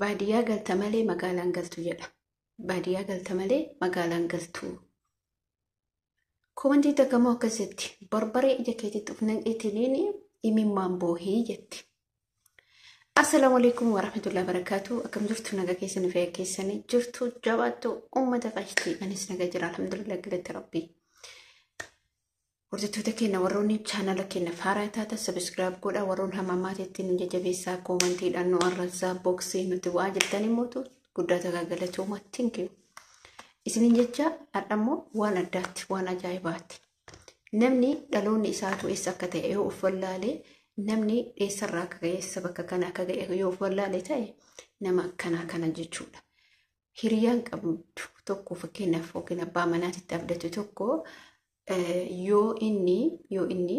Baadiyyaa galta malee magaalaan galtu jedha. Baadiyyaa galta malee magaalaan galtu. Komantii takka immoo akkas jetti. Barbaree ija keetitti of naqeetiniin imimmaan boohii jetti. Assalaamu alaikum warahmatullahi wabarakatuh. Akkam jirtu, nagaa keessanii, fayyaa keessanii jirtu? Jabaattu uummata qashtii, anis nagaa jira, alhamdulillah, galata rabbii. Hordoftoota keenya, warroonni chaanala keenya faaraa taatan subscribe godhaa, warroonni hamamaatiitti nu jajjabeessaa, koomantiidhaan nu arrabsaa, booksii nuti bu'aa jirtan immoo guddaa tagaa galatooma, thank you. Isinin jecha, har'a immoo waan addaatti, waan ajaa'ibaatti. Namni dhaloonni isaatu eessa akka ta'e yoo of wallaalee, namni eessarraa akka ga'e, eessa bakka kana akka ga'e yoo of wallaale ta'e, nama akkanaa kana jechuudha. Hiriyaan qabdu tokko, fakkeenyaaf, yookiin abbaa manaatitti abdatu tokko, yoo inni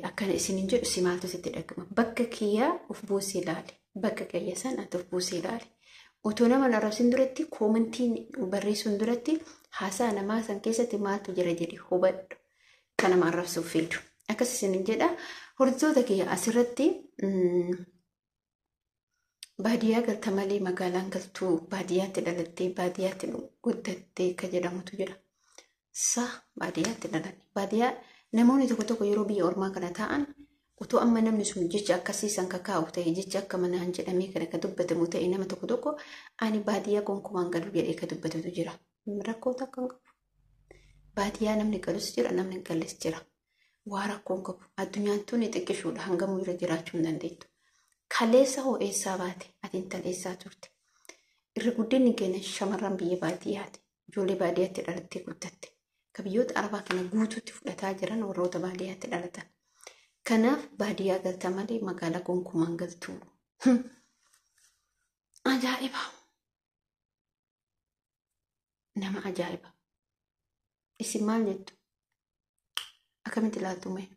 akkana isinin jedhu, si maaltu sitti dhagama? Bakka kiyyaa of buusii ilaali. Bakka kiyya san ati of buusii ilaali. Otoo nama arrabsin duratti, koomantiin barreessuun duratti, haasaa namaa san keessatti maaltu jira jedhi hubadhu. Kan nama arrabsuuf fiidu. Akkas isinin jedha. Hordoftoota kiyya, asirratti baadiyyaa galta malee magaalaan galtuu, baadiyyaatti dhalattee baadiyyaatti guddattee ka jedhamutu jira. Sa baadiyyaatti dhalanne. Baadiyyaa namoonni tokko tokko yeroo biyya ormaa kana taa'an, otoo amma namni sun jecha akkasii san kakaa'u ta'e, jecha akka manaan jedhamee kana ka dubbatamu ta'e, nama tokko tokko ani baadiyyaa gonkumaan galu jedhee ka dubbatutu jira. Rakkoo takka hin qabu. Baadiyyaa namni galus jira, namni hin galles jira. Waa rakkoo hin qabu. Addunyaan tuni xiqqishuudha, hangamuu irra jiraachuu hin dandeettu. Kaleessa hoo eessaa baate? Ati intala eessaa turte? Irra guddinni keenya shamarran biyya baadiyyaati. Ijoollee baadiyyaatti dhalattee guddatte. Ka biyyoota arabaa kana guutuutti fudhataa jiran warroota baadiyyaatti dhalatan. Kanaaf baadiyyaa galta malee magaalaa gonkumaan galtu. Ajaa'iba! Nama ajaa'iba! Isin maal jettu? Akkamitti ilaaltu mee?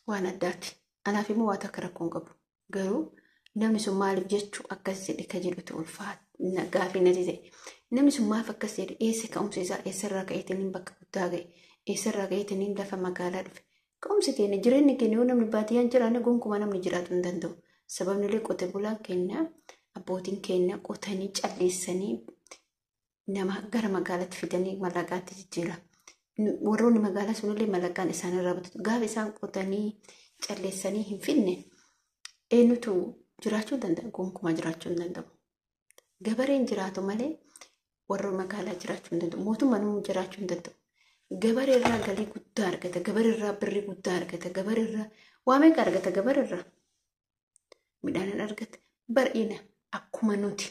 Waan addaati. Anaaf immoo waa takka rakkoon qabu. Garuu namni sun maaliif jechuu akkas jedhe ka jedhutu ulfaata gaafii natti ta'e. Namni sun maaf akkas jedhe? Eessa ka'umsi isaa? Eessarraa ka'eetiniin bakka guddaa ga'e? Eessarraa ka'eetiniin lafa magaalaa dhufe? Ka'umsi keenya, jireenyi keenya, yoo namni baadiyyaan jiraanne gonkumaa namni jiraatu hin danda'u. Sababni illee qote bulaan keenya, abbootiin keenya qotanii calleessanii nama gara magaalaatti fidanii mallaqaatti jijjiira. Warroonni magaalaa sunillee mallaqaan isaanirraa bitatu. Gaafa isaan qotanii calleessanii hin fidne, eenyutu jiraachuu danda'a? Gonkumaa jiraachuu hin danda'u. Gabareen jiraatu malee warra magaalaa jiraachuu hin danda'u. Mootummaan immoo jiraachuu hin danda'u. Gabaree irraa galii guddaa argata. Gabaree irraa birrii guddaa argata. Gabaree irraa waa meeqa argata? Gabaree irraa midhaan hin argata. Bar'ina akkuma nuti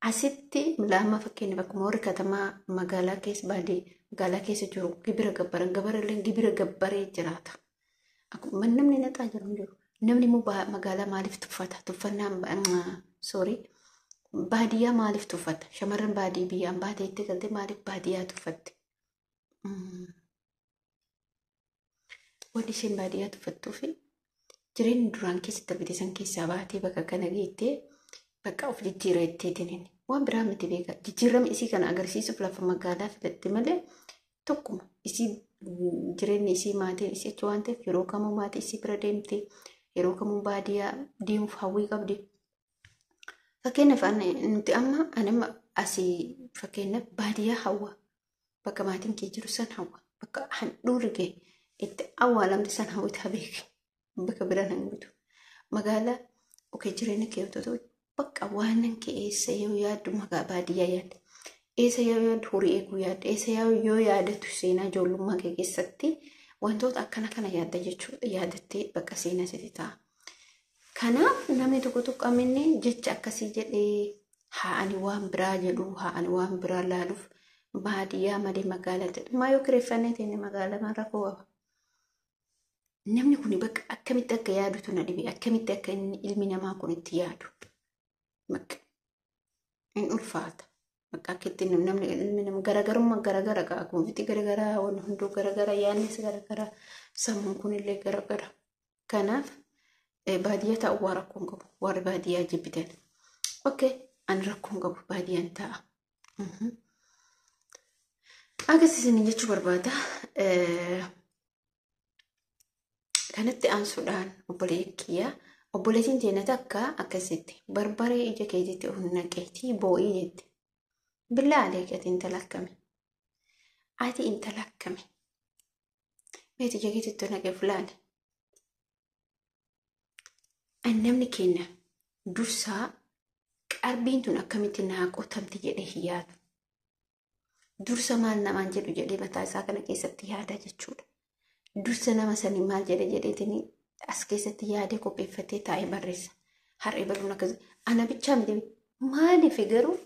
asitti lama, fakkeenyaaf, akkuma warri katamaa magaalaa keessa, baadii magaalaa keessa jiru gibira gabbaran, gabareellee gibira gabbaree jiraata. Akkuma namni naxaa jiru hin jiru. Namni immoo magaalaa maaliif tuffata? Tuffannaan, sorry, baadiyyaa maaliif tuffata? Shamarran baadii biyyaan baatee itti galte maaliif baadiyyaa tuffatte? Wanni isheen baadiyyaa tuffattuu fi jireenya duraan keessatti darbite san keessaa baatee bakka kana geettee bakka of jijjiira jetteetiin, waan biraa miti beeka. Jijjiirama isii kana agarsiisuuf lafa magaalaa filatte malee, tokkuma isii, jireenyi isii, maatiin isii achi waan ta'eef, yeroo kamuu maatii isii bira deemte, yeroo kamuu baadiyyaa deemuuf hawwii qabdi. Fakkeenyaaf, nuti amma, ani amma asii, fakkeenyaaf, baadiyyaa hawwa, bakka maatiin kee jiru san hawwa, bakka handhuurri kee itti awwaalamte san hawwita beeki, bakka biraan hin guutu. Magaalaa okee jireenya kee otoo ta'u, bakka waan kee eessa yoo yaaddu magaa baadiyyaa yaadda. Eessa yoo yaaddu horii eeguu yaadda. Eessa yoo yaadatu seenaa ijoollummaa kee keessatti wantoota akkana kana yaadda jechuudha. Yaadattee bakka seenaa sitti ta'a. Kanaaf namni tokko tokko aminni jecha akkasii jedhee, haa ani waan biraa jedhu, haa ani waan biraa laaluuf baadiyyaa malee magaalaa jedhu. Maa yoo kireeffannee ta'e magaalaa maa rakkoo qaba? Namni kun bakka akkamitti akka yaadutu na dhibe, akkamitti akka inni ilmi namaa kun itti yaadu. Bakka hin ulfaata. Bakka akka itti namni, ilmi namaa garaagarummaa garaagara qaba. Akkuma bifti garaagaraa, wanni hunduu garaagara, yaadnis garaagara, sammuun kunillee garaagara. Kanaaf baadiyyaa taa'u waa rakkoo hin qabu. Warri baadiyyaa jibbitan. Okay, ani rakkoo hin qabu, baadiyyaan taa'a. Akkas isin jechuu barbaada. Kanatti aansuudhaan, obboleeyyan kiyya, Obboleettiin teenya takka akkasitti barbaree ija keetitti of naqeetii boo'ii jette. Billaa aleek ati intala akkami? Ati intala akkami? Meeti ija keetitti of naqee fulaale. Namni keenya dursaa qalbiin tun akkamitti naa qotamti jedhee hin yaadu. Dursa maal namaan jedhu jedhee mataa isaa kana keessatti yaada jechuudha. Dursa nama sanii maal jedhe jedheetiin as keessatti yaadee qopheeffatee taa'ee barreessa. Har'ee baluun akkas ana bichaa miti maaliif garuu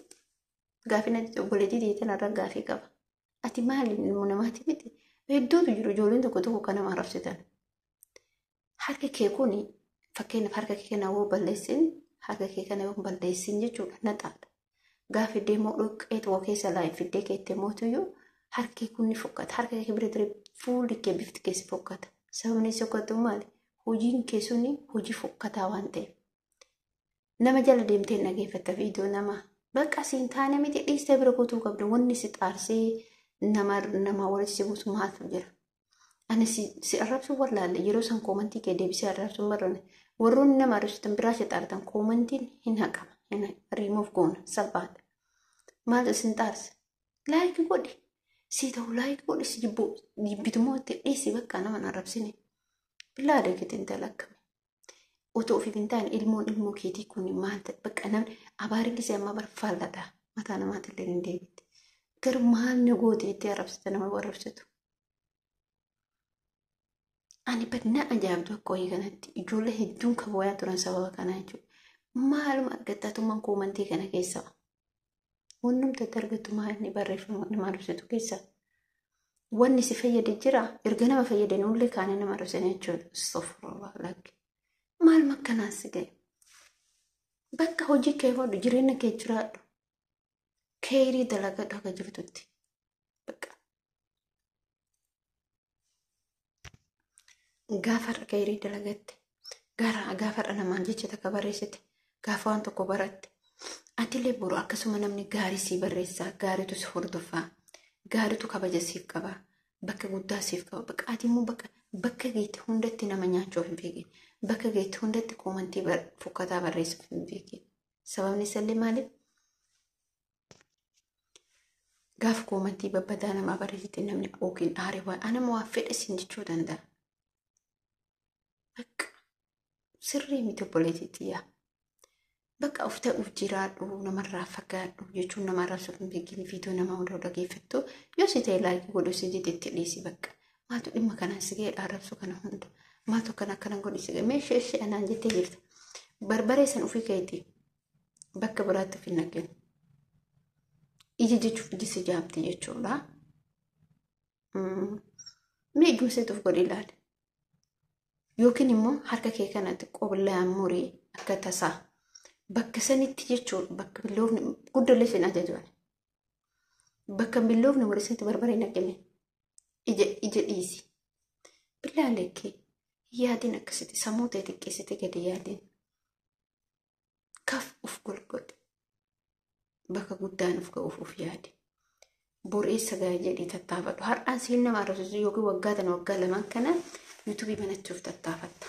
gaafii natti obboleettii ta'e irra gaafii qaba. Ati maali ilmoo namaati miti? Hedduutu jiru ijoolleen tokko tokko kan nama arrabsitan. Harki kee kun fakkeenyaaf harka kee kana yoo balleessin harka kee kana yoo balleessin jechuudha naxaadha. Gaafa deemoo dhoqqee tokko keessa laayifiddee keettee mootiyyuu harki kun ni fokkata. Harka kee bira ture fuulli kee bifti keessi fokkata. Sababni isa fokkatu maali? Hojiin kee suni hojii fokkataa waan ta'eef. Nama jala deemtee dhageeffatta viidiyoo namaa. Bakka siin taane miti dhiistee bira kutuu qabdu wanni si xaarsee nama walitti si buusu maaltu jira? Ani si arrabsuu wallaalle yeroo san koomantii kee deebisee arrabsuun barroone. Warroonni nama arrabsitan biraa si xaartan koomantiin hin haqama. Riimuuf goona salphaadha. Maaltu isin xaarsa? Laayikii godhi. Si ta'u laayikii godhi si jibbitummoo itti dhiisi bakka nama hin arrabsine. Billaa adeegite intala akkami. Otoo ofiif hin taane ilmoon ilmoo keetii kun maal ta'e bakka namni abaariin gisee ammaa barfaalladha. Mataa namaatillee hin deebitti. Garuu maal na goote jettee arrabsite nama arrabsitu. Ani badna ajaa'ibdu akka wayii kanatti ijoollee hedduun kan boo'aa turan sababa kanaa jechuudha. Maaluma argattaatummaan koomantii kana keessa. Wannumti ati argattu maal inni barreeffama nama arrabsitu keessa. Wanni si fayyade jira erga nama fayyade nullee kaanii nama arrabsan jechuudha. Astaghfirullah lakki. Maaluma akkanaan si ga'e? Bakka hojii kee hodhu jireenya kee jiraadhu. Keerii dalagadhu akka jirtutti. Bakka. Gaafa har'a keerii dalagatte gaafa har'a namaan jecha takka barreessite gaafa waan tokko baratte atillee boru akkasuma namni gaarii sii barreessaa gaariitu si hordofaa gaariitu kabaja siif qaba bakka guddaa siif qaba bakka ati immoo bakka geette hundatti nama nyaachuuf hin fiigin bakka geette hundatti koomantii fokkataa barreessuuf hin fiigin sababni isallee maaliif gaafa koomantii babbadaa namaa barreessite namni yookiin aaree waan anama waa fedhe siin jechuu danda'a. Bakka sirrii miti obboleettii yaa. Bakka of ta'uuf jiraadhu namarraa fagaadhu jechuun nama arrabsuuf hin beekin viidiyoo nama hunda dhageeffattu yoo si ta'e laayikii godhu si jedhetti dhiisi bakka. Maaltu dhimma kanaan si ga'e arrabsu kana hunda maaltu akkana akkana godhi si ga'e meeshaa ishee anaan jettee jirta. Barbaree san ofii keetii bakka biraatti of hin naqin. Ija jechuuf iji si jaamti jechuudha. Mee ijuma of godhi ilaali. Yookiin immoo harka kee kana xiqqoo billaan murii akka tasaa bakka sanitti jechuun bakka billoofni guddallee sin ajajuun bakka billoofni murii sanitti barbaree naqime ija dhiisi. Billaan lekkee yaadiin akkasitti sammuu ta'e xiqqeessite gadi yaadiin kaf of golgodhe bakka guddaan of ga'uuf of yaadi. Bor eessa ga'a jedhee tattaafadhu. Har'aan siin nama arrabsiisu yookiin waggaa tana waggaa lamaan kana yuutuubii banachuuf tattaafatta.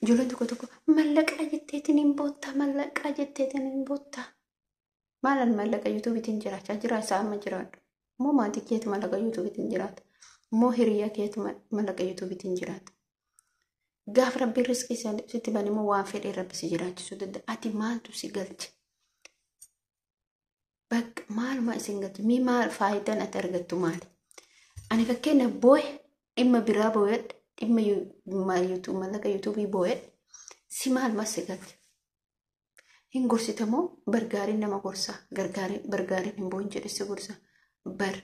Ijoolleen tokko tokko mallaqaa jetteetiin hin boottaa mallaqaa jetteetiin hin boottaa. Maalan mallaqa yuutuubiitiin jiraachaa jira isaa amma jiraadhu. Moo maatii keetu mallaqa yuutuubiitiin jiraata. Moo hiriyaa keetu mallaqa yuutuubiitiin jiraata. Gaafa rabbiin riskii sitti bane immoo waan fedhee rabbi si jiraachisuu danda'a. Ati maaltu si galche? Bakka maaluma isin galche? Mii maal faayidaan ati argattu maali? Ani fakkeenya boo'e dhimma biraa boo'edha. Dhimma mallaqa yuutuubii boo'edha. Si maaluma si galche? Hin gorsitamoo bargaariin nama gorsa. Bargaariin hin boo'in jedhe si gorsa. Bar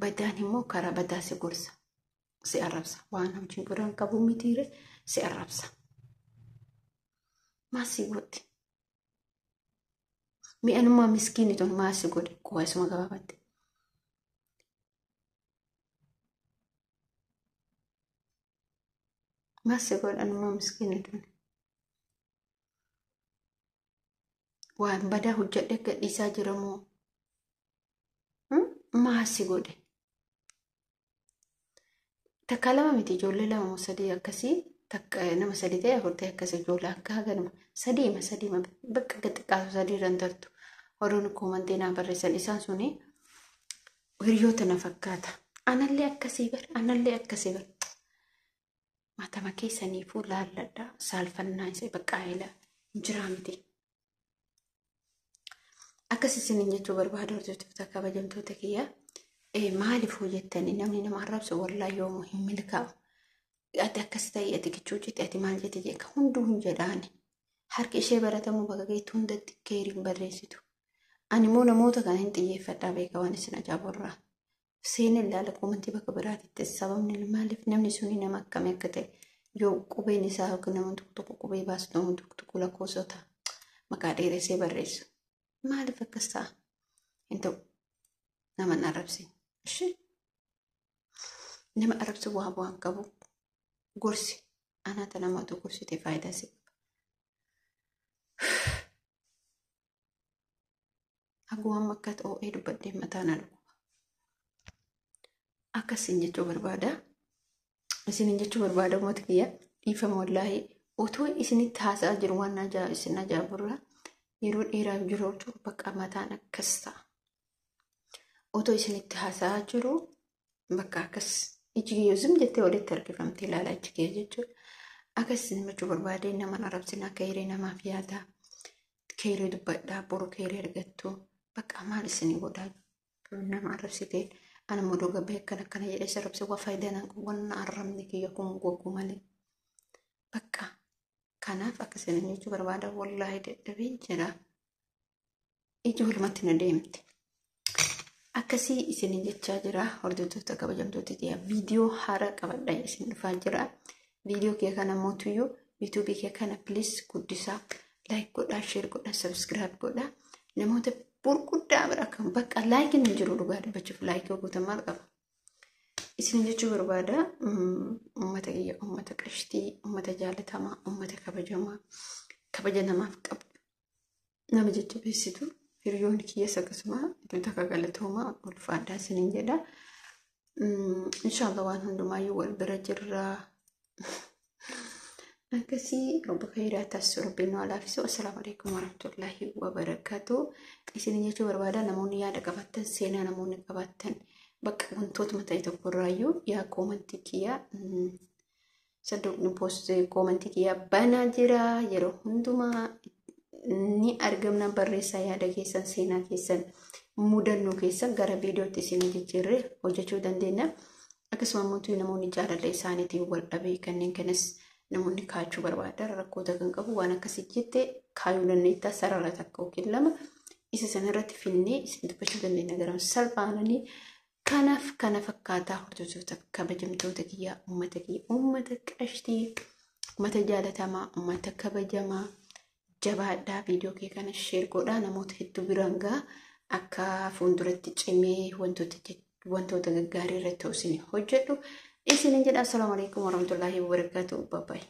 badaan immoo karaa badaa si gorsa. Si arrabsa. Waan hojiin godhan qabu mitiire si arrabsa. Maal si godhe? Mi'anummaa miskiinni tun maal si godhe? Quba isuma gabaabatti. Maal si godhe anummaa miskiinni tun? Waan badaa hojjedhe gadhiisaa jira moo? Maal si godhe? Takka lama miti ijoollee lama moo sadii akkasii Takka nama 3 ta'e 4 ta'e akkas ijoollee akka haganuma sadiima bakka xiqqaatu 3 irra hin tartu. Warroonni koomantii naa barreessan isaan suni hiriyoota na fakkaata. Anallee akkasii bar anallee akkasii bar. Matama keessaniifuu laalladha saalfannaa isa bakka aayilaa hin jiraa miti. Akkas isiniin jechuu barbaada hordoftoota kabajamtoota kiyya. Maaliif hojjettanii namni nama arrabsu wallaahi yoomuu hin milkaa'u. Ati akkas ta'e ati kichuu jette ati maal jette jette hunduu hin jedhaani. Harki ishee baratamuu bakka geettu hundatti keeriin barreessitu. Ani immoo namoota kana hin xiyyeeffadhaa beeka waan isin ajaa'iburraa. Seenin ilaala koomantii bakka biraatitti sababni maaliif namni suni nama akkamii akka ta'e yoo qubeen isaa yookiin nama tokko tokko qubee baasu nama tokko tokko lakkoofsota maqaa dheeressee barreessu. Maaliif akkas ta'a? Hin ta'u. Nama hin arrabsin. Ishee nama arrabsu waa bu'aan qabu gorsi anaata namatu gorsite faayidaa si qaba. Haguma amma akka ta'ee dubbadhee mataa na dhukkuba. Akkasiin jechuu barbaada. Isiniin jechuu barbaada uummata kiyya dhiifama wallaahi otoo isinitti haasa'aa jiru waan isin ajaa'iburraa yeroo dheeraaf jiru bakka mataan akkas ta'a. Otoo isinitti haasa'aa jiru bakka akkas iji kiyya zim jettee walitti harkifamtee ilaalaa iji kiyya jechuudha. Akkas isin jechuu barbaade nama arrabsin akka hiree namaaf yaada. Keeree dubbadhaa boru keeree argattu bakka maal isinii godhaa nama arrabsitee ana immoo gabbee akkana akkana jedhee isa arrabse waa faayidaa naan qabu waan arrabni kiyya kun gogu malee. Bakka kanaaf akka isin jechuu barbaada wallaahi dadhabeen jira. Iji walumatti na deemte. Akkasii isin jechaa jira hordoftoota kabajamtoota kiyya viidiyoo haaraa qabadhaa isin dhufaa jira. Viidiyoo kiyya kana mootuyyuu yuutuubii kiyya kana please guddisaa. Like godhaa, share godhaa, subscribe godhaa. Namoota gurguddaa bira kan bakka laayikiin hin jiru dhugaa dubbachuuf laayikii guutan maal qaba? Isin jechuu barbaada uummata kiyya, uummata qashtii, uummata jaalatamaa, uummata kabajamaa, kabaja namaaf qabu. Nama jajjabeessitu hiriyoonni kiyyas akkasuma iddoo takka galatoomaa ulfaadhaa isiniin jedha. Inshaallah waan hundumaayyuu wal bira jirra. Akkasii robba khayraa taasisu rabbiin nu alaafisu. Assalaamu alaikum warahmatullaahi wabarakaatu. Isin jechuu barbaada namoonni yaada qabaattan seenaa namoonni qabaattan bakka wantootuma ta'e tokkorraayyuu yaa koomantii kiyyaa sanduuqni poost koomantii kiyyaa banaa jira yeroo hundumaa ni argamna barreessaa yaada keessan seenaa keessan mudannoo keessan gara viidiyootti isin jijjiirree hojjechuu dandeenya. Akkasuma immoo namoonni jaalala isaaniitiin wal dhabee kanneen kanas namoonni kaachuu barbaadan rakkoota kan qabu waan akkasii jette kaayuu dandeettaa sarara takka yookiin lama isa sanarratti finnee isin dubbachuu dandeenya gara salphaananii. Kanaaf kana fakkaataa hordoftoota kabajamtoota kiyyaa uummata kiyya uummata qashtii uummata jaalatamaa uummata kabajamaa jabaadhaa viidiyoo kee kana sheer godhaa namoota hedduu biraan gahaa akka fuulduratti cimee wantoota gaggaarii irratti isin hojjedhu. Isinin jedha assalaamu alaikum warahmatullaahi wabarakaatuh. Bye bye.